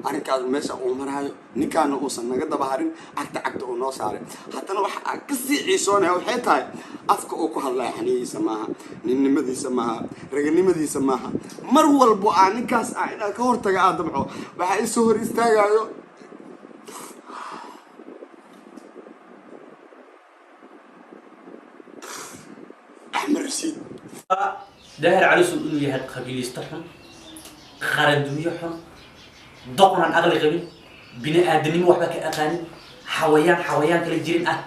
Arrinkaas meesha uu maraayo, ninkaana uusan naga daba harin, cagta cagta uu noo saaray. Haddana waxa aan kasii ciisoonaya waxay tahay afka uu ku hadlaya xaniyihiisa maaha, ninnimadiisa maaha, raganimadiisa maaha. Mar walbo aan ninkaas ah inaan ka hortaga aan damco, waxaa isoo hor istaagayo Axmed Rashiid. Daahir Calisow inuu yahay qabiilisto xun, qaranduunyo xun, doqon aan aqli qabin, bini aadanimo waxba ka aqaanin, xawayaan xawayaan kala jirin ah.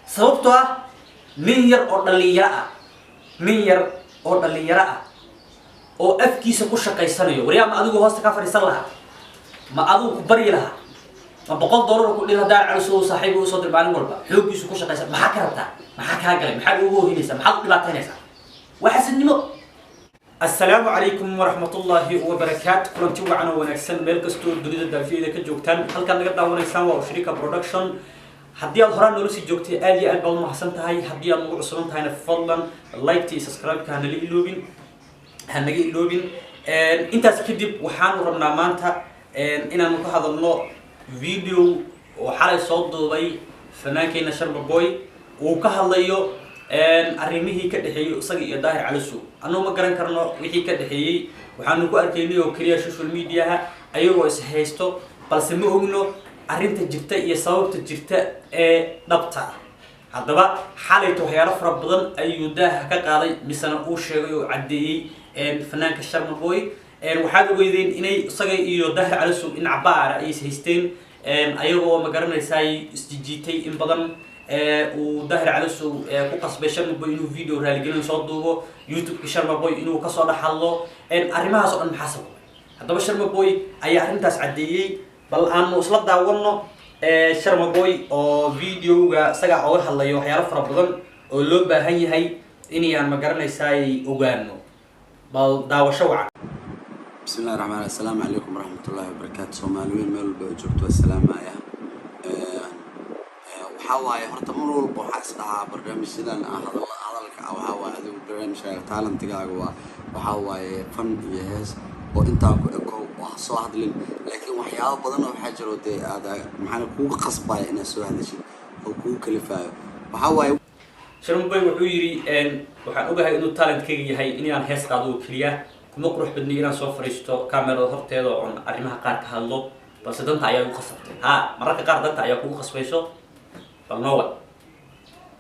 Sababtoo ah nin yar oo dhalinyaro ah, nin yar oo dhalinyaro ah oo afkiisa ku shaqaysanayo. Waryaa, ma adigu hoosta ka fadhiisan lahaa? Ma adigu ku baryi lahaa? Ma $100 ku dhila Daahir Calisow saaxiib usoo dir maalin walba? Xooggiisu ku shaqaysan. Maxaa ka rabtaa? Maxaa kaa galay? Maxaad ugu hohinaysaa? Maxaad u dhibaataynaysaa? Waa xasadnimo. Assalaamu calaykum waraxmatullaahi wabarakaat. Kulanti wacan oo wanaagsan meel kastoo dunida daafiyada ka joogtaan. Halkaad naga daawanaysaan waa Ushirika Production. Haddii aad horaan noola sii joogtay, aad iyo aad baad umahadsan tahay. Haddii aad nagu cusuban tahayna, fadlan like iyo subscribe-ka hanala iloobin, ha naga iloobin. Intaas kadib, waxaanu rabnaa maanta inaanu ka hadalno video oo xalay soo duubay fanaankeenna Sharma Boy, uu ka hadlayo arrimihii ka dhexeeyey isaga iyo Daahir Calisow. Anuu ma garan karno wixii ka dhexeeyey, waxaanu ku arkaynay oo keliya social mediaha ayagoo is haysto, balse ma ogno arrinta jirta iyo sababta jirta ee dhabta ah. Haddaba xalayto waxyaalo fara badan ayuu daaha ka qaaday, misena uu sheegay oo caddeeyey fanaanka Sharma Boy. Waxaad ogeydeen inay isaga iyo Daahir Calisow in cabaara ay is haysteen, ayagoo ma garanaysaay isjijiitay in badan, uu Daahir Calisow ku qasbay Sharma Boy inuu video raaligelin soo duubo, YouTube-ka Sharma Boy inuu kasoo dhex hadlo. Arrimahaas oo dhan maxaa sababay? Haddaba Sharma Boy ayaa arrintaas caddeeyey. Bal aanu isla daawano Sharma Boy oo videoga isagaa oga hadlayo waxyaalo fara badan oo loo baahan yahay inayaan ma garanaysaay ogaano. Bal daawasho wacan. Bismi illahi raxmaan. Assalaamu calaykum waraxmatullaahi wabarakaatu. Soomaali weyn meel walba oo joogto waa salaamaya. Waxaa waaye horta mar walba waxaa is dhahaa barnaamijyadan ah hadalka ah. Waxaa waaye adigu barnaamijkaaga, talentigaaga waa waxaa waaye fan iyo hees oo intaa ku eko oo ha soo hadlin, laakiin waxyaabo badan oo waxaa jiro dee aad maxaa kugu qasbaya inaad soo hadashid oo kugu kalifaayo. Waxaa waaye Sharma Boy wuxuu yidhi, waxaan ogahay inuu talentkayga yahay inaan hees qaado oo keliya, kuma qurux badniyo inaan soo fadhiisto kamerada horteeda oon arrimaha qaar ka hadlo, balse danta ayaa igu khasabtay. Ha, mararka qaar danta ayaa kugu khasbayso. Bal noo wad.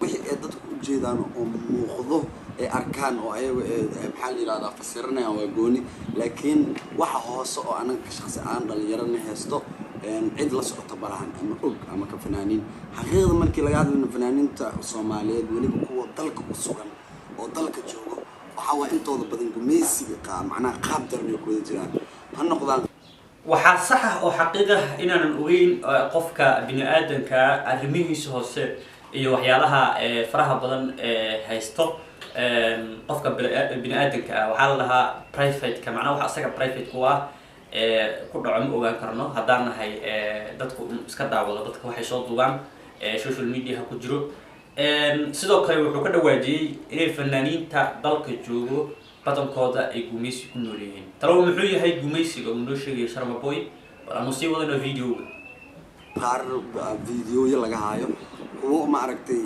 Wixii ay dadku u jeedaan oo muuqdo ay arkaan oo ayaga maxaa la yidhahdaa fasiranayaan waa gooni, laakiin waxa hoose oo anaga shaqsi aan dhalinyarana haysto cid la socota balahan ama og ama ka fanaaniin. Xaqiiqda markii laga hadlayno, fanaaniinta Soomaaliyeed, weliba kuwa dalka ku sugan oo dalka joogo, waxaa waa intooda badan gumaysiga macnaha qaab daran ay ku wada jiraan ha noqdaan. Waxaa sax ah oo xaqiiq ah inaanan ogeyn qofka bini aadanka arrimihiisa hoose iyo waxyaalaha faraha badan ee haysto qofka bini aadanka ah. Waxaa la dhahaa private-ka, macnaha waxa asaga private ku ah ku dhaco ma ogaan karno haddaan nahay dadku iska daawado dadka waxay soo duubaan social mediaha ku jiro. Sidoo kale wuxuu ka dhawaajiyey inay fanaaniinta dalka joogo badankooda ay gumaysi ku nool yihiin. Talow muxuu yahay gumaysiga uu noo sheegayo Sharma Boy? Bal aanu sii wadano videoga. Qaar videoyo laga haayo, kuwo ma aragtay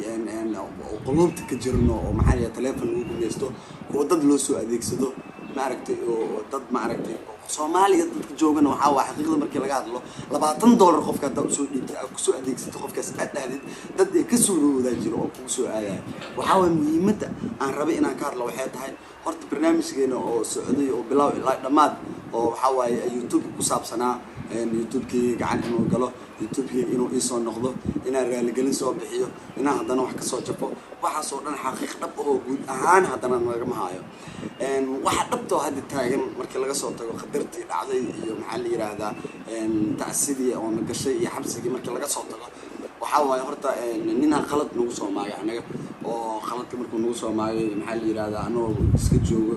qulubta ka jirno oo maxaa la yidhaha telephone lagu gumaysto, kuwo dad loo soo adeegsado, ma aragtay, oo dad ma aragtay Soomaaliya dadka joogana. Waxaa waa xaqiiqda markii laga hadlo, $20 qofka haddaa usoo dhiibtay, aad kusoo adeegsato qofkaas, aad dhahdid dad ay kasoo roodaa jiro oo kugu soo aadaya. Waxaa waaya muhiimadda aan rabay inaan ka hadlo waxay tahay horta barnaamijkeena oo socday oo bilow ilaa dhammaad oo waxaa waaye YouTube ku saabsanaa, YouTube-keyga gacan inuu galo, YouTube-keyga inuu iisoo noqdo, inaan raaligelin soo bixiyo, inaan haddana wax kasoo jafo, waxaasoo dhan xaqiiq dhab oo guud ahaan haddana nagama hayo. Waxa dhabtoo hadda taagan markii laga soo tago khatartii dhacday iyo maxaa la yiraahdaa tacsidii oo na gashay iyo xabsigii markii laga soo tago, waxaa waaye horta ninaan khalad nagu soo maagay anaga oo khaladka markuu nagu soo maagay, maxaa la yirahdaa, anagoo iska joogo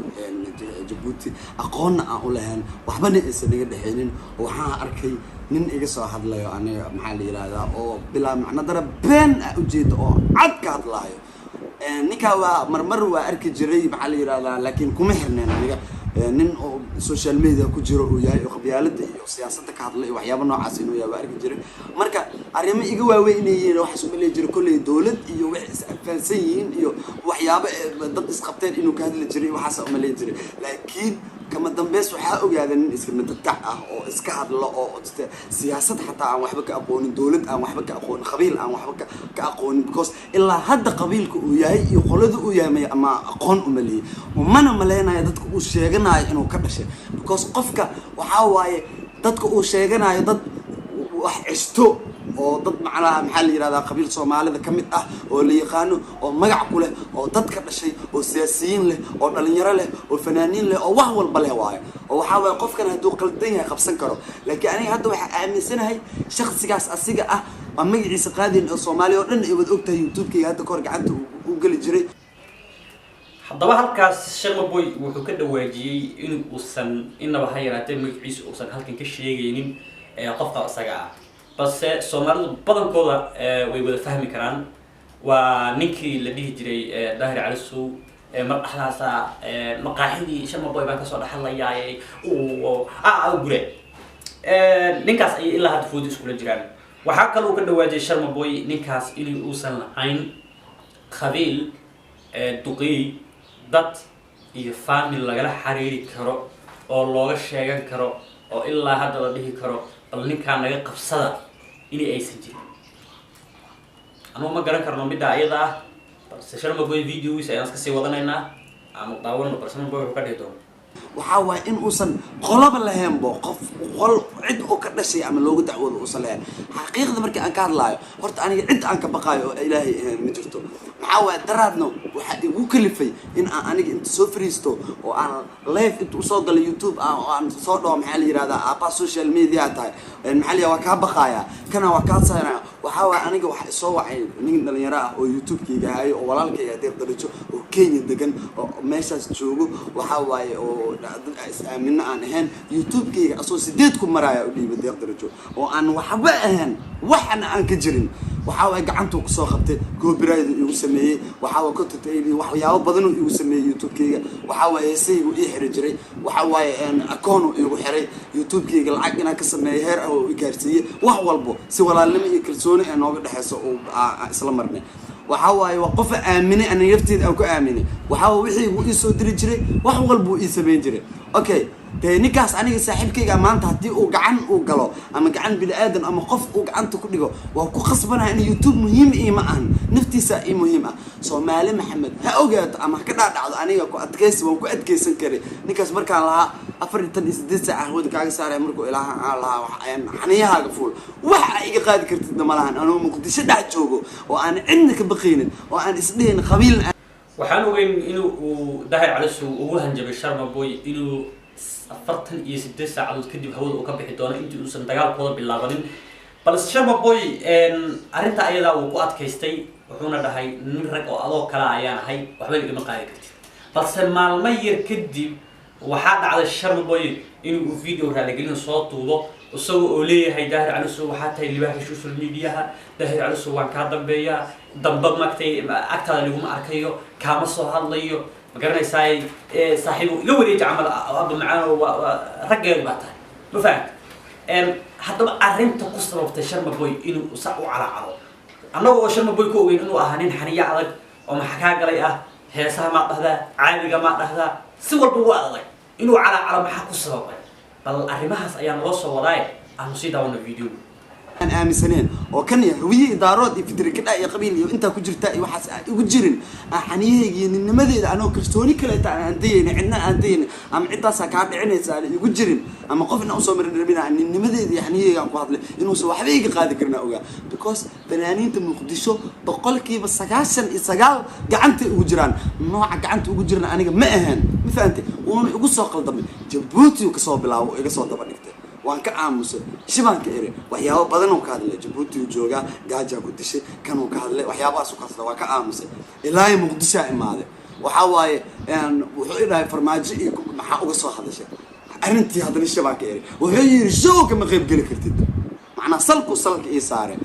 Jabuuti, aqoonna aan u lahayn, waxbana aysan naga dhexaynin. Waxaan arkay nin iga soo hadlayo aniga, maxaa la yirahdaa, oo bilaa macno dara been ah ujeeda oo cad ka hadlaayo. Ninkaa waa marmar waa arki jiray, maxaa la yirahdaa, laakiin kuma xirneen aniga. Nin oo social media ku jiro uu yahay oo qabyaalada iyo siyaasadda ka hadlay iyo waxyaabo noocaas inuu yahay waa arki jiray. Marka arrimo iga waaweyn inay yihiin waxaas uma leeyi jiray. Kolley dowlad iyo waxay is afaansan yihiin iyo waxyaabo dad isqabteen inuu ka hadli jiray, waxaasa uma leeyi jiray. Laakiin kama dambeys waxaa ogaaday nin iska madadac ah oo iska hadlo oo siyaasad xataa aan waxba ka aqoonin, dowlad aan waxba ka aqoonin, qabiil aan waxba ka aqoonin, because ilaa hadda qabiilka uu yahay iyo qolada uu yahay ama aqoon uma lihi, umana maleynayo dadka uu sheeganayo inuu ka dhashay, because qofka waxaa waaye dadka uu sheeganayo dad wax ceshto oo dad macnaha, maxaa la yihahdaa, qabiil Soomaalida ka mid ah oo la yaqaano oo magac ku leh oo dad ka dhashay oo siyaasiyiin leh oo dhalinyaro leh oo fanaaniin leh oo wax walba leh waayo, oo waxaa waaye qofkan hadduu qaldan yahay qabsan karo. Laakiin aniga hadda waxaa aaminsanahay shaksigaas asiga ah waa magaciisa qaadin oo Soomaaliya oo dhan ay wada ogtahay, YouTube-kayga hadda kahor gacanta u geli jiray. Haddaba halkaas Sharma Boy wuxuu ka dhawaajiyey in uusan inaba ha yaraatee magaciisa uusan halkan ka sheegaynin qofka isaga ah, balse Soomaalidu badankooda way wada fahmi karaan. Waa ninkii la dhihi jiray Daahir Calisow mar dhexdaasa maqaaxidii Sharma Boy baan kasoo dhexadlayaay gure. Ninkaas ayay ilaa hadda foodi iskula jiraan. Waxaa kaloo ka dhawaajiyay Sharma Boy ninkaas in uusan lahayn qabiil, duqeey, dad iyo family lagala xiriiri karo oo looga sheegan karo oo ilaa hadda la dhihi karo bal ninkaa naga qabsada inay aysan jirin. Anugu ma garan karno middaa ayada ah, balse Sharma Boy videogiisa ayaan iska sii wadanaynaa ama daawano, bal Sharma Boy wuxuu ka dhihi doono. Waxaa waaye in uusan qolaba lahaynbo, qof qol cid oo ka dhashay ama looga dacwoodo uusan lahayn. Xaqiiqda markii aan ka hadlaayo, horta aniga cid aan ka baqaayo oo Ilaahay ahayn ma jirto. Maxaa waaye, daraadno waxaa igu kalifay in aan aniga inta soo fariisto oo aan live inta usoo galo YouTube ah oo aan soo dhaho, maxaa la yihahdaa, aabaa social media tahay, maxaa la yihahdaa, waa kaa baqaaya kana waa kaa saynaya. Waxaa waaye aniga waxa isoo wacay nin dhalinyaro ah oo YouTube-kayga hayo oo walaalkayga Deeq Darajo oo Kenya degan oo meeshaas joogo. Waxaa waaye oo dad is aamino aan ahayn, YouTube-kayga asoo 8 ku maraya u dhiibay Deeq Darajo oo aan waxba ahayn, waxna aan ka jirin. Waxaa waaye gacantuu kusoo qabtay, copyright igu sameeyey, waxaa waaye content ID, waxyaabo badanuu igu sameeyey YouTube-kayga. Waxaa waaye heesahaygu ii xiri jiray, waxaa waaye akoonu igu xiray YouTube-kayga, lacag inaan ka sameeyo heer ah oo i gaarsiiyey. Wax walbo si walaalnimo iyo kalsooni ee nooga dhexeyso oo isla marnay. Waxaa waaye waa qofa aaminay, aniga lafteeda aan ku aaminay. Waxaa waaye wixii uu ii soo diri jiray, wax walbuu ii samayn jiray. Okay, dee ninkaas aniga saaxiibkayga maanta haddii uu gacan uu galo ama gacan bini aadan ama qof uu gacanta ku dhigo, waa ku khasbanaha in YouTube muhiim iima ahan, naftiisa ii muhiim ah. Soomaali Maxamed ha ogaato ama ha ka dhaadhacdo, aniga ku adkaysi waan ku adkaysan karay ninkaas. Markaan lahaa 48 saac hawada kaaga saaraya, markuu ilaaha aan lahaa xaniyahaaga fuul, wax aa iga qaadi kartidna ma lahan, anuu Muqdisho dhex joogo oo aan cidna ka baqaynin oo aan isdhihin qabiil. Waxaan ogeyn inuu uu Daahir Calisow ugu hanjabay Sharma Boy inuu 48 saacadood kadib hawada uu ka bixi doono intii uusan dagaalkooda bilaabanin, balse Sharma Boy arrinta ayadaa uu ku adkaystay, wuxuuna dhahay nin rag oo adoo kale ayaan ahay, waxba igama qaadi kartid. Balse maalmo yar kadib waxaa dhacday Sharma Boy inuu video raaligelin soo duubo isagoo oo leeyahay Daahir Calisow waxaa tahay libaaxa social mediaha, Daahir Calisow waan kaa dambeeyaa, damba magtay agtaada laguma arkayo, kaama soo hadlayo, ma garanaysaay, saaxiibo iga wareeji camal, abba macaan waa raggeedu baa tahay, ma fahamta? Haddaba arrinta ku sababtay Sharma Boy inuu sa u calaacalo, annaga oo Sharma Boy ku ogeyn inuu ahaa nin xaniyo adag oo maxaa kaa galay ah, heesaha maa dhahdaa, caadiga maa dhahdaa, si walba u adag, inuu calaacalo maxaa ku sababay? Bal arrimahaas ayaa naloo soo wadaaye aanu sii daawano video. Aan aaminsaneen oo kan iyo Hawiye iyo Daarood iyo fitrikadha iyo qabiil iyo intaa ku jirta iyo waxaas aan igu jirin, aan xaniyahayga iyo ninnimadeeda anoo kalsooni kaleeta aan dayayna, cidna aan dayayna ama ciddaasaa kaa dhicinaysa aan igu jirin ama qof inaan usoo marin rabin, aan ninnimadeeda iyo xaniyahayga aan ku hadlay inuusan waxba iga qaadi karin aan ogaa, because fanaaniinta Muqdisho 99% gacantay ugu jiraan. Nooca gacanta ugu jiran aniga ma ahayn, ma fahantay? Wuuna igu soo qaldamay, Jabuuti uu kasoo bilaabo, iga soo daba dhigtay, waan ka aamusay, shibaan ka eri. Waxyaabo badan oo ka hadlay, Jabuuti uu joogaa, gaajaa ku dishay, kanuu ka hadlay, waxyaabahaasuu ka hadlay, waa ka aamusay. Ilaahay Muqdishaa imaaday. Waxaa waaye wuxuu i dhahay Farmaajo iyo maxaa uga soo hadashay arrintii? Haddana shibaan ka eri. Wuxuu yidhi show kama qayb geli kartid, macnaa salku salka ii saare.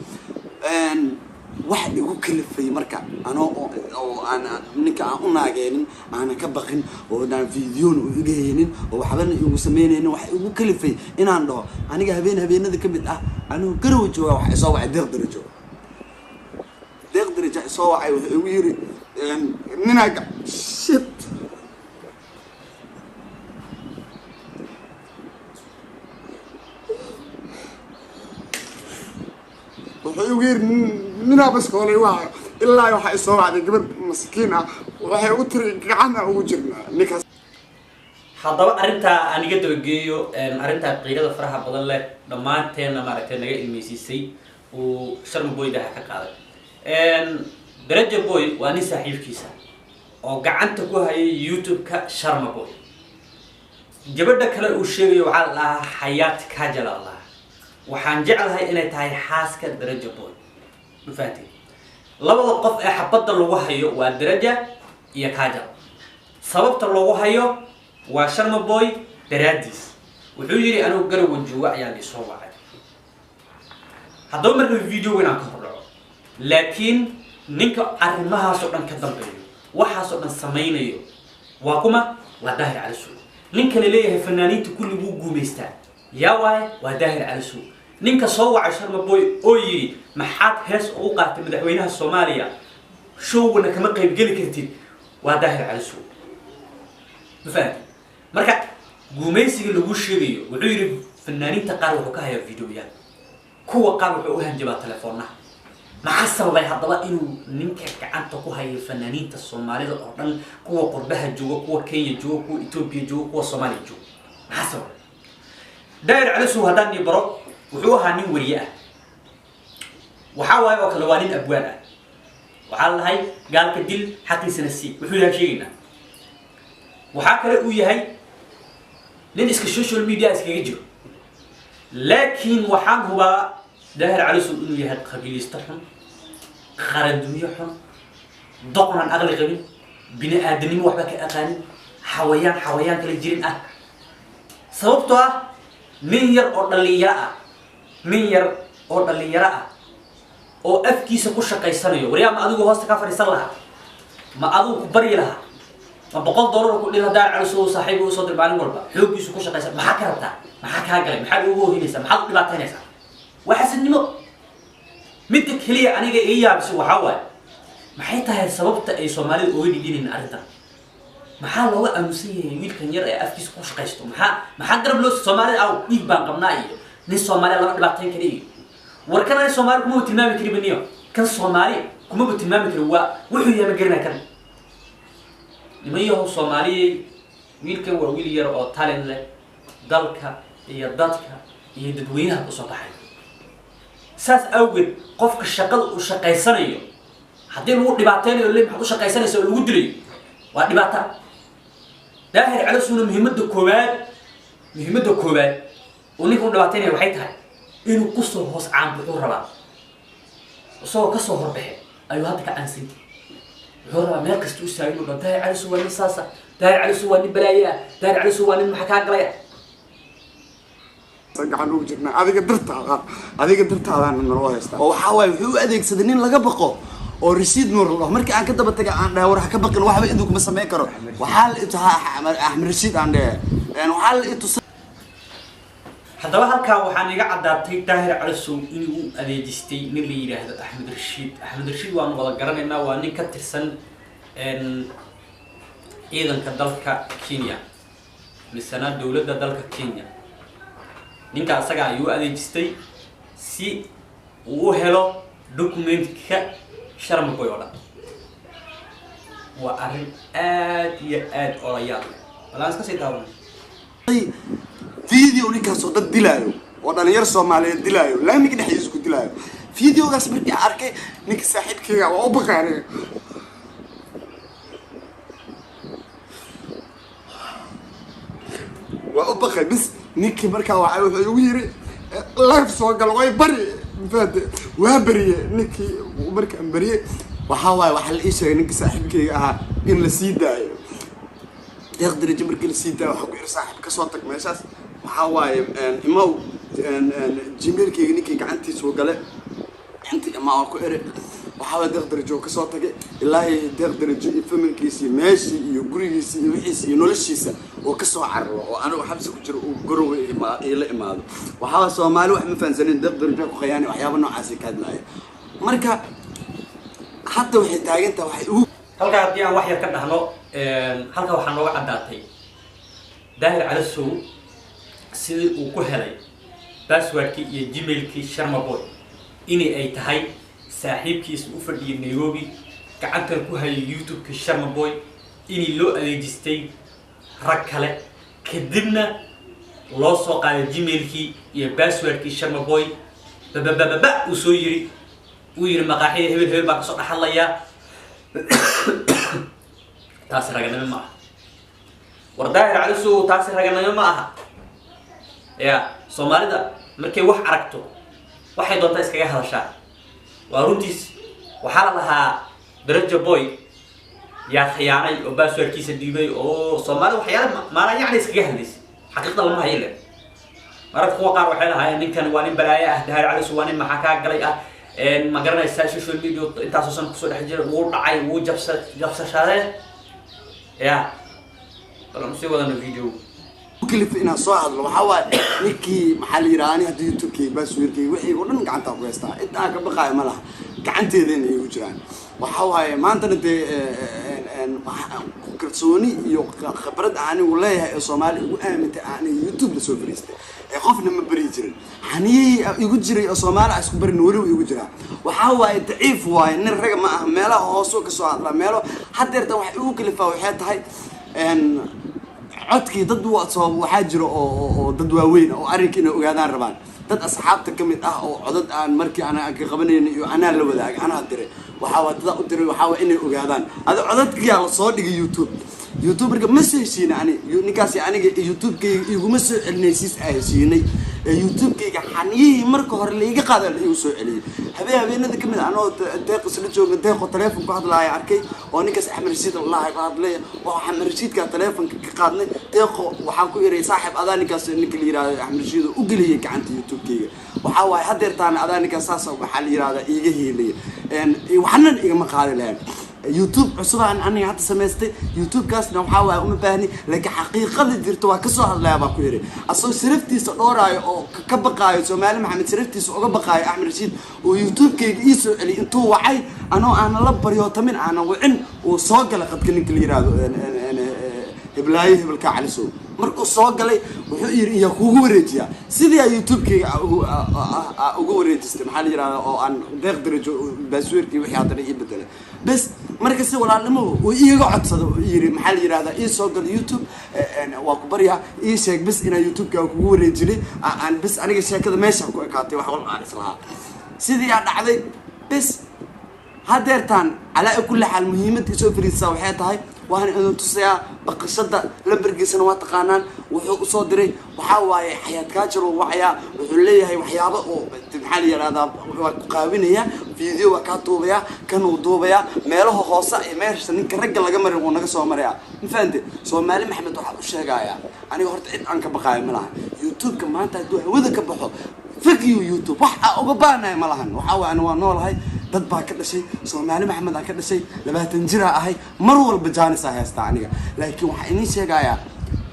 Wax igu kalifay marka anoo oo aan ninka aan u naageenin, aanan ka baqin, oo aan videona u iga haynin, oo waxbana igu sameynaynin, wax igu kalifay inaan dhaho aniga habeen habeenada ka mid ah, anigoo Garowe jooga, waxa isoo wacay Deeq Darajo. Deeq Darajo isoo wacay, wuxuu igu yiri ninaa shit. Wuxuu igu yiri ninaa baskoolay waa ilaa waxaa isoo wacday gabar maskiin ah, waxay ugu tiri gacana ugu jirnaa ninkaas. Haddaba arrintaa aan iga dabageeyo, arrintaa qiirada faraha badan leh dhammaanteenna maaragtay naga ilmeysiisay uu Sharma Boy daha ka qaaday. Daraja Boy waa nin saaxiibkiisa oo gacanta ku hayay YouTube-ka Sharma Boy. Gabadha kale uu sheegayo waxaa la dhahaa Xayaat Kajal Allah, waxaan jeclahay inay tahay xaaska Daraja Boy. Ma fahanteen? Labada qof ee xabadda lagu hayo waa Daraja iyo Kajal. Sababta loogu hayo waa Sharma Boy daraadiis. Wuxuu yidhi anigu Garowa jooga ayaa liisoo wacay. Haddaba marka video inaan ka hor dhaco, laakiin ninka arrimahaasoo dhan ka dambeeyo, waxaasoo dhan samaynayo waa kuma? Waa Daahir Cali Suug. Ninka la leeyahay fanaaniinta kulli wuu guumaystaa yaa waaye? Waa Daahir Cali Suug. Ninka soo wacay Sharma Boy oo yidhi maxaad hees ugu qaatay madaxweynaha Soomaaliya, showgana kama qaybgeli kartid, waa Daahir Cali Suug. Ma fahanti? Marka guumaysiga lagu sheegayo, wuxuu yidhi fanaaniinta qaar wuxuu ka hayaa videoyaal, kuwa qaar wuxuu u hanjabaa teleefoonaha. Maxaa sababay haddaba inuu ninka gacanta ku hayo fanaaniinta Soomaalida oo dhan, kuwa qurbaha jooga, kuwa Kenya jooga, kuwa Ethiopia jooga, kuwa Soomaaliya jooga? Maxaa sababay? Daahir Cali Suug haddaan nii baro, wuxuu ahaa nin weriye ah, waxaa waaye oo kale waa nin abwaan ah. Waxaa la dhahay gaalka dil xaqiisana sii. Wuxuu yahay sheegaynaa. Waxaa kale uu yahay nin iska social media iskaga jiro, laakiin waxaan hubaa Daahir Cali Suug inuu yahay qabiilisto xun, qaranduunyo xun, doqon aan aqli qabin, bini aadanimo waxba ka aqaanin, xawayaan xawayaan kala jirin ah. Sababtoo ah nin yar oo dhalinyaro ah, nin yar oo dhalinyaro ah oo afkiisa ku shaqaysanayo, waryaa, ma adigu hoosta ka fadhiisan lahaa? Ma adigu ku baryi lahaa? Ma $100 ku dhila Daahir Cali Suug saaxiib usoo dir maalin walba? Xooggiisu ku shaqaysan, maxaa ka rabtaa? Maxaa kaa galay? Maxaad ugu hohinaysaa? Maxaad u dhibaataynaysaa? Waa xasadnimo. Midda keliya aniga iga yaabisa waxaa waaye, maxay tahay sababta ay Soomaalida uga dhidhinayn arrintan? Maxaa looga aamusan yahay wiilkan yar ee afkiisa ku shaqaysto? Maxaa garab loo Soomaalida aw dhiig baan qabnaa iyo nin Soomaaliya lama dhibaatayn kara iyo war kan ani Soomaali kumaba tilmaami kari baniyo, kan Soomaali kumaba tilmaami kari, waa wuxuu yahay ma garanay. Kan niman yahow Soomaaliyey, wiilkan waa wiil yar oo talent leh, dalka iyo dadka iyo dadweynaha kusoo baxay. Saas awgeed qofka shaqada uu shaqaysanayo haddii lagu dhibaateynayo le maxaad u shaqaysanaysa oo lagu dilayo, waa dhibaata. Daahir Calisuuna muhiimadda koowaad uu ninka u dhibaateynaya waxay tahay inuu kusoo hoos caanbuxuu rabaa. Isagoo kasoo horbaxe ayuu hadda ka caansan. Wuxuu rabaa meel kasta u istaago inuu dhaho Daahir Calisu waa nin saasa, Daahir Calisu waa nin balaaye ah, Daahir Calisu waa nin maxaa kaa galaya. Gacan ugu jirnaa adiga dartaada, adiga dartaadaana naloo haystaa. Oo waxaa waaye wuxuu u adeegsaday nin laga baqo oo Rasiid Nuur la dhaho. Markii aan ka daba tagay, aan dhahay war ha ka baqin, waxba idinku ma samayn karo, waxaa la Axmed Rashiid aan dhahay, waxaa la itusay. Haddaba halkaa waxaan iga caddaatay Daahir Calisow inuu u adeejistay nin la yidhaahdo Axmed Rashiid. Axmed Rashiid waanu wada garanaynaa, waa nin ka tirsan ciidanka dalka Kenya misena dowladda dalka Kenya. Ninka asaga ayuu u adeejistay si uu u helo documentka Sharma Boy oo dhan. Waa arrin aad iyo aad oola yaab leh. Bal aan iska sii daawanay. Video ninkaas oo dad dilaayo oo dhalinyar Soomaaliyeed dilaayo, laamiga dhexdiisa ku dilaayo, videogaas markii aan arkay, ninka saaxiibkayga waa u baqay aniga. Waa u baqay bis. Ninkii markaa waxa wuxuu igu yiri live soo gal, way bari mafahante. Waa beriye ninkii. Markaan beriye, waxaa waaye waxaa la ii sheegay ninka saaxiibkayga ahaa in la sii daayo. Deeq Darajo markii la sii daayo, waxaa ku yiri saaxiib, kasoo tag meeshaas. Waxaa waaye imow, gmailkayga ninkii gacantiisuu gale, inta imaa ku eri. Waxaa waa Deeq Darajo kasoo tagay, ilaa iyo Deeq Darajo iyo familkiisa iyo meeshii iyo gurigiisa iyo wixiisa iyo noloshiisa oo kasoo cararo oo anigu xabsi ku jiro uu garowe iila imaado. Waxaa waa Soomaali wax ma fahansanin, Deeq Darajo ku khayaani, waxyaaba noocaasi ka hadlaaya. Marka hadda waxay taagan tahay waxay ugu Halkaa haddii aan wax yar ka dhahno, halkaa waxaa nooga caddaatay Daahir Calasow sidii uu ku helay passwordkii iyo Gmailkii Sharma Boy inay ay tahay saaxiibkiisa u fadhiyay Nairobi, gacantan ku hayay YouTube-kii Sharma Boy, inii loo adeejistay rag kale, kadibna loo soo qaaday Gmailkii iyo passwordkii Sharma Boy. Bababababa uu soo yiri, uu yiri maqaaxida hebel hebel baa kasoo dhaxadlayaa. Taasi raganimo ma aha. War Daahir Calisow, taasi raganimo ma aha. Ya Soomaalida markay wax aragto waxay doontaa iskaga hadashaa. Waa runtiis, waxaa la lahaa Darajo Boy yaa khiyaanay oo passwordkiisa dhiibay, oo Soomaalida waxyaala maanaa yacni iskaga hadlaysay, xaqiiqda lama hayo ile. Mararka kuwa qaar waxay lahaayeen ninkan waa nin balaayo ah, Daahir Calisow waa nin maxaa kaa galay ah, ma garanaysaa, social media intaasoo san kusoo dhex jira, wuu dhacay, wuu jabsa jabsashadee. Ya bal aan usii wadano video. Kalifa inaan soo hadlo waxaa waaye ninkii maxaa la yidhaha, ani hadda YouTube-kay, passwordkay, wixii oo dhan gacantaa ku haystaa, inta aan ka baqaayo ma laha, gacanteedana ay u jiraan. Waxaa waaye maantana dee kalsooni iyo khibrad anigu leeyahay ee Soomaali igu aamintay aniga YouTube la soo fariistay ee qofna ma bari jirin, xaniyihii igu jiray oo Soomaali aan isku barin weliba igu jiraa. Waxaa waaye daciif waaye, nin raga ma aha, meelaha hoosoo kasoo hadlaa meelo. Haddeertan wax igu kalifaa waxay tahay codkii dad soo waxaa jira oo dad waaweyn oo arrinka inay ogaadaan rabaan, dad asxaabta ka mid ah oo codad aan markii ana ka qabanayna iyo anaa la wadaagay, anaa diray. Waxaa waa dadaa u diray, waxaa waa inay ogaadaan adi codadkiyaa la soo dhigay YouTube. YouTube marka ma soo heshiina ani ninkaasi, aniga YouTube-kayga iguma soo celinay siis aa heshiinay ee YouTube-kayga xaniyihii marka hore laiga qaada la igu soo celiyey. Habeenada kamid ah anoo Deeq isla jooga, Deeqo teleefon ku hadlaaya arkay oo ninkaas Axmed Rashiid allaha ka hadlaya, oo Axmed Rashiidka teleefonka ka qaadnay. Deeqo waxaan ku iray, saaxib, adaa ninkaas ninka la yihahdo Axmed Rashiid oo u geliyay gacanta YouTube-kayga. Waxaa waaye haddeertaana adaa ninkaas saas waxaa la yihahdaa iiga hiilaya, waxnan igama qaadi lahayn. YouTube cusub aan aniga hadda samaystay, YouTube-kaasna waxaa waaye uma baahni, laakiin xaqiiqada jirta waa kasoo hadlaya baa ku yidhi, asagoo sharaftiisa dhooraayo oo ka baqaayo Soomaali Maxamed, sharaftiisa uga baqaayo Axmed Rashiid oo YouTube-kayga ii soo celiyay. Intuu wacay anoo aanan la baryootamin, aanan wicin, uu soo galay qadka ninka la yihahdo heblaayo hebelka Calisow. Markuu soo galay wuxuu yidhi iyaa kuugu wareejiyaa, sidii aa YouTube-kayga uga wareejistay, maxaa la yihahdaa, oo aan Deeq Darajo passwordkii wixii haddana ii bedelay bes. Marka si walaalnimo uu iiga codsado uu yidhi, maxaa la yihahdaa, ii soo gal YouTube, waa ku baryaa, ii sheeg bes inaa YouTube-ka kugu wareejinay aan bes. Aniga sheekada meesha ku ekaatay, wax walba aan islahaa sidii aa dhacday bes. Haddeertaan calaa kulli xaal muhiimadda isoo fariisaa waxay tahay waana idin tusayaa baqashada. Lambarkiisana waa taqaanaan. Wuxuu usoo diray waxaa waaye Xayaat Kaajar uu wacayaa, wuxuu leeyahay waxyaabo oo maxaa la yihahdaa waa ku qaawinaya, video waa kaa duubayaa, kan uu duubayaa, meelaha hoose iyo meesha ninka ragga laga marin wuu naga soo marayaa. Ma fahante? Soomaali Maxamed waxaa u sheegayaa, aniga horta cid aan ka baqaayo ma laha. YouTube-ka maanta hadduu hawada ka baxo, fuck you YouTube, wax aa uga baanayo ma lahan. Waxaa waay ani waa noolahay, dad baa ka dhashay, Soomaali Maxamed aan ka dhashay, 20 jiraa ahay, mar walba jaanisaa haystaa aniga. Laakiin waxaa idiin sheegayaa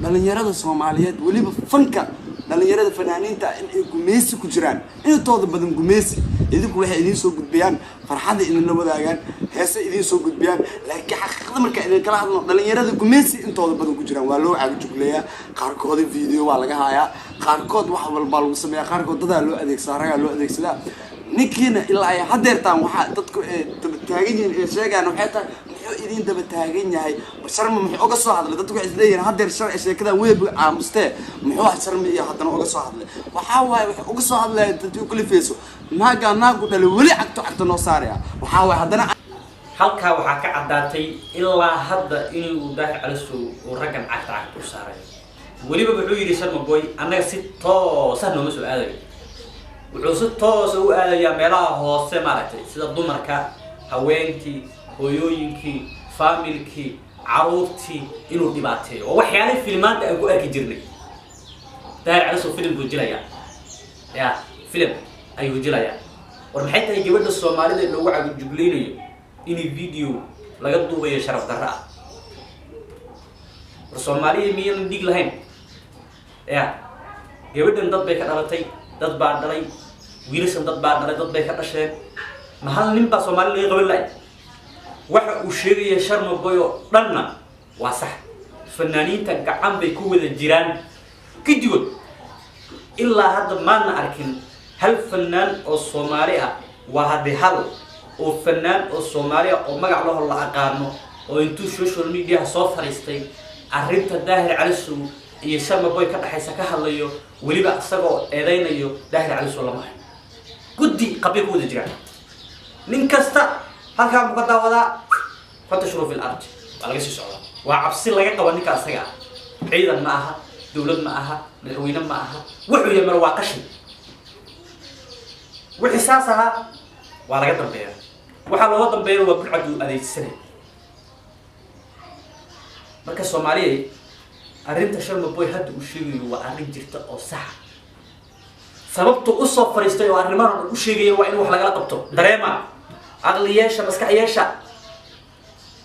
dhalinyarada Soomaaliyeed, weliba fanka dhalinyarada fanaaniinta, in ay gumeysi ku jiraan intooda badan. Gumeysi idinku waxay idiin soo gudbiyaan, farxadda idinla wadaagaan, heese idiin soo gudbiyaan, laakiin xaqiiqada marka idin kala hadlo, dhalinyarada gumeysi intooda badan ku jiraan. Waa loo caagajugleeyaa, qaarkooda video waa laga hayaa, qaarkood wax walbaa lagu sameeyaa, qaarkood dadaa loo adeegsadaa, ragaa loo adeegsadaa. Ninkiina ilaa ay haddeertaan waxaa dadku ay daba taagan yihiin ee sheegaan waxay tahay muxuu idin daba taagan yahay Sharma, muxuu uga soo hadlay? Dadku waxay isleeyihiin haddeer sharci sheekadan weeb aamustee, muxuu Sharma iyo haddana uga soo hadlay? Waxaa waaye wuxuu uga soo hadlaya dadii u kalifayso naagaa naagu dhalay weli cagto cagto noo saaraya. Waxaa waaye haddana Halkaa waxaa ka caddaatay ilaa hadda inuu Daahir Calisow uu raggan cagta cagta u saaray. Weliba wuxuu yidhi Sharma Boy annaga si toosa nooma soo aadayo, wuxuu si toosa u aadayaa meelaha hoose, maaragtay, sida dumarka, haweenkii, hooyooyinkii, faamilkii, caruurtii inuu dhibaateeyo. Oo waxyaalihii filmaanta aan ku arki jirnay. Daahir Calisow film buu jilayaa, ya film ayuu jilayaa. War maxay tahay gabadha Soomaalida loogu cagajuglaynayo inay video laga duubayo sharaf darro ah? War Soomaaliya miyaanan dhiig lahayn? Ya gabadhan dad bay ka dhalatay, dad baa dhalay, wiilashan dad baa dhalay, dad bay ka dhasheen. Ma hal nin baa Soomaali laga qaban lahay? Waxa uu sheegaya Sharma Boy oo dhanna waa sax. Fanaaniinta gacan bay ku wada jiraan kidigood. Ilaa hadda maadna arkin hal fanaan oo Soomaali ah, waa haddii hal oo fanaan oo Soomaali ah oo magac laho la aqaano oo intuu social mediaha soo fariistay arrinta Daahir Calisow iyo Sharma Boy ka dhaxaysa ka hadlayo, weliba isagoo eedeynayo Daahir Calisow lama hayo. Guddi qabbay ku wada jiraan, nin kasta halkaa buu ka daawadaa. Fantashuruu fi l-ard, waa laga sii socdaa. Waa cabsi laga qabo ninka asaga ah. Ciidan ma aha, dowlad ma aha, madaxweyne ma aha, wuxuu yahay mar waa qashin. Wixii saas ahaa waa laga dambeeya. Waxaa looga dambeeya waa bulcad uu adeegsanay. Marka Soomaaliya, arrinta Sharma Boy hadda uu sheegayo waa arrin jirta oo saxa. Sababta usoo fariistay oo arrimahan dhan u sheegaya waa in wax lagala qabto. Dareema, aqli yeesha, maskax yeesha,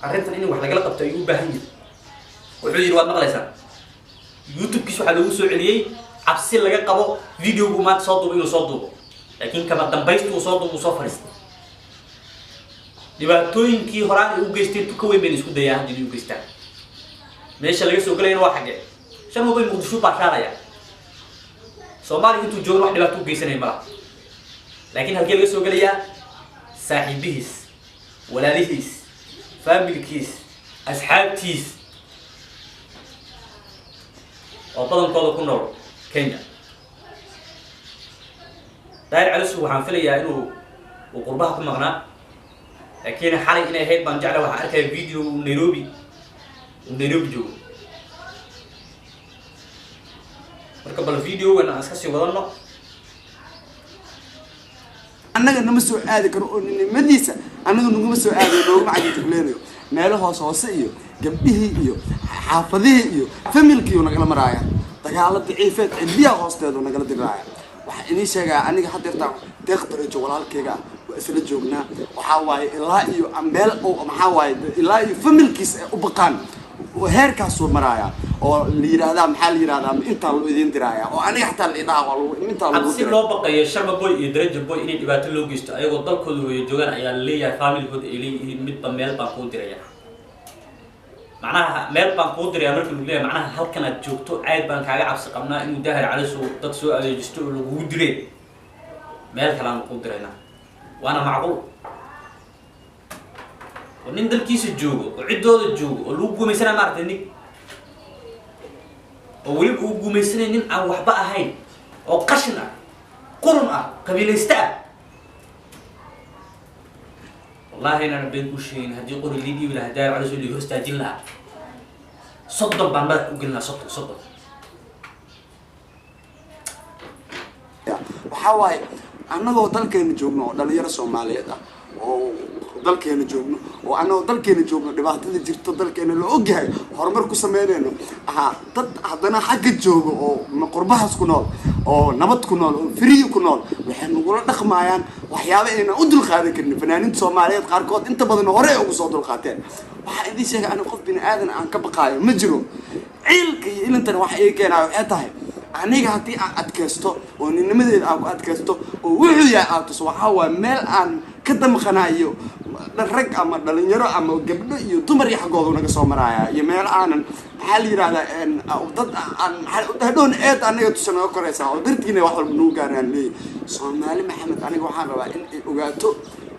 arrintan in wax lagala qabto ayuu u baahan yahay. Wuxuu yidhi, waad maqlaysaa, YouTube-kiis waxaa loogu soo celiyey cabsi laga qabo videogu maanta soo duubo inuu soo duubo, laakiin kama dambaystu uu soo duubo, uu soo fariistay. Dhibaatooyinkii horaan ay u geysteen tu ka weyn bayna isku dayaa hadda inay u geystaan. Meesha laga soo gelayana waa xaggee? Sharma Boy Muqdisho baashaalaya. Soomaaliya intuu joogna wax dhibaato u geysanaya malaha, laakiin halkee laga soo gelayaa? Saaxiibihiis, walaalihiis, faamilkiis, asxaabtiis oo badankooda ku nool Kenya. Daahir Calisow waxaan filayaa inuu uu qurbaha ku maqnaa, laakiin xalay inay ahayd baan jecla waxaan arkaya video uu Nairobi joogo. Marka bal videogan aan iska sii wadano. Annaga nama soo aadi karo oo ninimadiisa annaga naguma soo aadayo, nooguma cagajuglaynayo. Meelo hoos hoose iyo gabdhihii iyo xaafadihii iyo familkiiyu nagala maraaya, dagaalo daciifeed cidliyaha hoosteedu nagala diraaya. Waxaa inii sheegaya aniga haddeertaan Deeq Darajo walaalkayga ah waa isla joognaa. Waxaa waaye ilaa iyo meel oo maxaa waaye ilaa iyo familkiis ay u baqaan heerkaasuu maraaya oo la yidhaahdaa, maxaa la yidhahdaa, intaa loo idiin diraaya oo aniga xataa la idhaha waa lagu intaa lagu cabsi diray. Loo baqayo Sharma Boy iyo Daraja Boy inay dhibaato loo geysto ayagoo dalkooda hooyo joogaan ayaa la leeyahay, faamilkooda ay leeyihiin midba meel baan kuu diraya. Macnaha meel baan kuu diraya marka lagu leeyahay, macnaha halkan aad joogto cayd baan kaaga cabsi qabnaa inuu Daahir Calisow dad soo adeejisto oo lagugu dilay, meel kaleanu kuu diraynaa. Waana macquul oo nin dalkiisa joogo oo ciddooda joogo oo lagu gumaysanaya, maaragtay, nin oo weliba uu gumaysanay nin aan waxba ahayn oo qashin ah, qurun ah, qabiilayste ah. Wallahi inaan been kuu sheegin, haddii qori lii dhiibi lahaa Daahir Calisow lii hor istaajin lahaa, 30 baan madax u gelin lahaa, 30, 30. Waxaa waaye annagoo dalkeena joogno oo dhalinyaro Soomaaliyeed ah oo dalkeena joogno oo annagoo dalkeena joogno dhibaatada jirto dalkeena la ogyahay horumar ku sameynayno ahaa, dad haddana xagga joogo oo qurbahaas ku nool oo nabad ku nool oo free ku nool waxay nagula dhaqmayaan waxyaaba aynan u dulqaadan karin. Fanaaniinta Soomaaliyeed qaarkood inta badan hore ay ugu soo dulqaateen. Waxaa idiin sheegay aniga qof bini aadan aan ka baqaayo ma jiro. Ciilka iyo ilintana waxa ii keenayo waxay tahay aniga haddii aan adkaysto oo ninnimadeeda aan ku adkaysto oo wuxuu yahay aad tuso, waxaa waaye meel aan ka damqanayo rag ama dhalinyaro ama gabdho iyo dumar iyo xaggoodu naga soo maraaya iyo meel aanan maxaa la yidhahdaa dad aan maxaa hadhown eed anaga tusa naga koraysaa oo dartiina wax walba nagu gaaraan leeyahy. Soomaali Maxamed, aniga waxaan rabaa in ay ogaato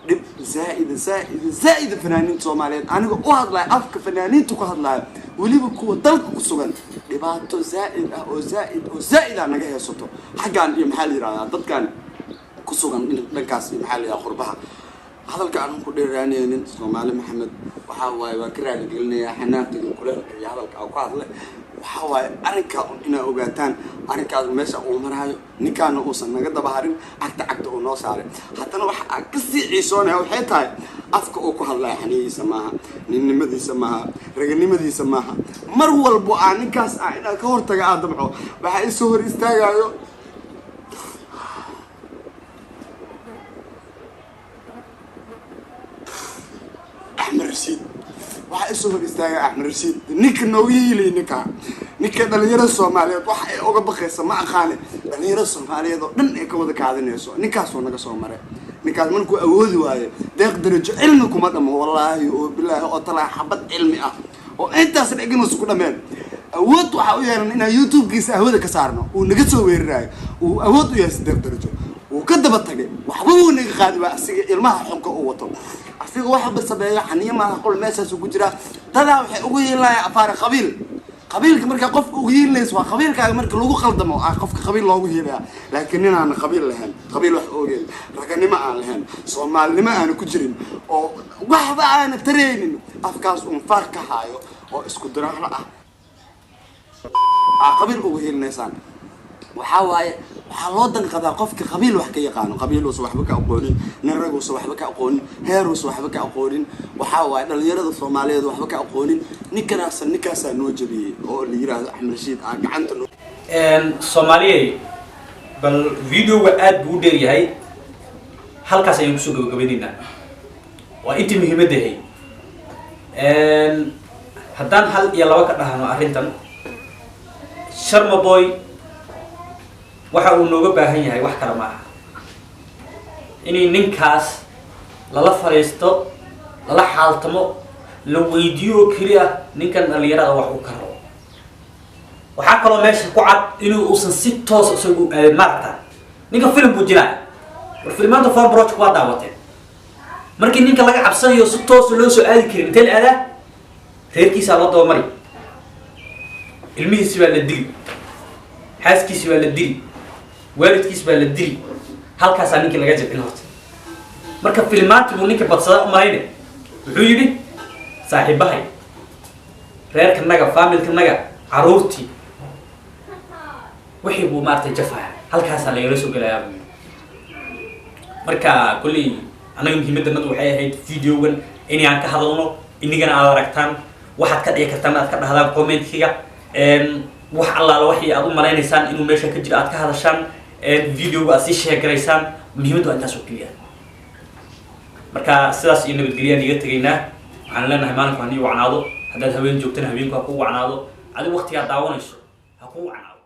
dhib zaa'ida zaa'ida zaa'ida fanaaniinta Soomaaliyeed. Aniga u hadlayo afka fanaaniinta ku hadlayo, weliba kuwa dalka ku sugan, dhibaato zaa'id ah oo zaa'id oo zaa'id ah naga heesato xaggan iyo maxaa la yidhahdaa dadkan ku sugan dhankaas iyo maxaa la yidhahdaa qurbaha. Hadalka aan ku dheeraanaynin, Soomaali Maxamed, waxaa waaye waan ka raaligelinayaa xanaaqda iyo kuleelka iyo hadalka aan ku hadlay. Waxaa waaye arrinkaa un inaa ogaataan arrinkaas meesha uu maraayo, ninkaana uusan naga daba harin, cagta cagta uu noo saaray. Haddana waxa aan kasii ciisoonaya waxay tahay afka uu ku hadlaya xanihiisa maaha, ninnimadiisa maaha, raganimadiisa maaha. Mar walbo aan ninkaas ah inaan ka hortaga aan damco, waxaa isoo hor istaagayo Waxaa isoo hor istaagay Axmed Rashiid, ninka noogu yiilay, ninka dhalinyarada Soomaaliyeed wax ay uga baqaysa ma aqaane, dhalinyarada Soomaaliyeed oo dhan ay ka wada kaadinayso. Ninkaasoo naga soo maray, ninkaas markuu awoodi waayo Deeq Darajo cilmi kuma dhamo, wallaahi oo bilaahi oo talaa xabad cilmi ah oo intaas dhegin ku dhameen. Awood waxaa u yeelan inaan YouTube-kiisa hawada ka saarno, uu naga soo weerarayo, uu awood u yeesay. Deeq Darajo wuu ka daba tagay, waxba wuu naga qaadi waa asiga ilmaha xunka uu wato, asiga waxba sameeyo xaniyo maaha, qol meeshaasuu ku jiraa. Dadaa waxay ugu yeelanayaan afaara qabiil. Qabiilka markaa qofka ugu yeelinaysa waa qabiilkaaga marka lagu qaldamo ah qofka qabiil loogu yeelaya, laakiin nin aan qabiil lahayn, qabiil wax ogeyn, raganimo aan lahayn, soomaalinimo aana ku jirin, oo waxba aana taraynin, afkaas uun faar ka haayo oo isku diraalo ah aa qabiil ugu hiilinaysaan. Waxaa waaye waxaa loo danqadaa qofka qabiil wax ka yaqaano, qabiiluusa waxba ka aqoonin, nin raguusa waxba ka aqoonin, heeruusa waxba ka aqoonin, waxaa waaye dhalinyarada Soomaaliyeed waxba ka aqoonin. Ninkanaasa ninkaasaa noo jabiyey oo la yiraahdo Axmed Rashiid aa gacanta noo Soomaaliyey, bal videoga aad buu u dheer yahay, halkaas ayaan kusoo gabagabeynaynaa. Waa intii muhiimadda ahayd. Haddaan hal iyo laba ka dhahno arrintan, Sharma Boy waxa uu nooga baahan yahay wax kale ma aha inay ninkaas lala fadhiisto, lala xaaltamo, la weydiiyo oo keliya ninkan dhalinyarada wax uu ka rabo. Waxaa kaloo meesha ku cad inuu uusan si toos isagu aadin. Maaragta ninka film buu jiraa, war filmaanta form project waa daawateen. Markii ninka laga cabsanayo si toosa loo soo aadi karin, intee la aadaa? Reerkiisaa loo dabamari, ilmihiisi baa la dili, xaaskiisi baa la dili, waalidkiis baa la dili, halkaasaa ninkii laga jabcin horta. Marka filmaanti buu ninka badsadaa u malayne. Wuxuu yidhi saaxiibahay, reerkanaga, faamilkanaga, caruurtii, wixii buu maaragtay jafaya, halkaasaa lagala soo gelayaa buu yidhi. Marka kolley annaga muhiimaddanadu waxay ahayd videogan inaan ka hadalno, inigana aad aragtaan, waxaad ka dhici kartaan aad ka dhahdaan commentkiga, wax allaala waxii aad u malaynaysaan inuu meesha ka jiro aad ka hadashaan, videoga aad sii sheegaraysaan. Muhiimaddu waa intaas oo keliya. Marka sidaas iyo nabadgelyaan iga tegaynaa. Waxaan leenahay maalinku ha nii wacnaado, haddaad haween joogtana habeenku ha kuu wacnaado, adigu waqtigaad daawanayso ha kuu wacnaado.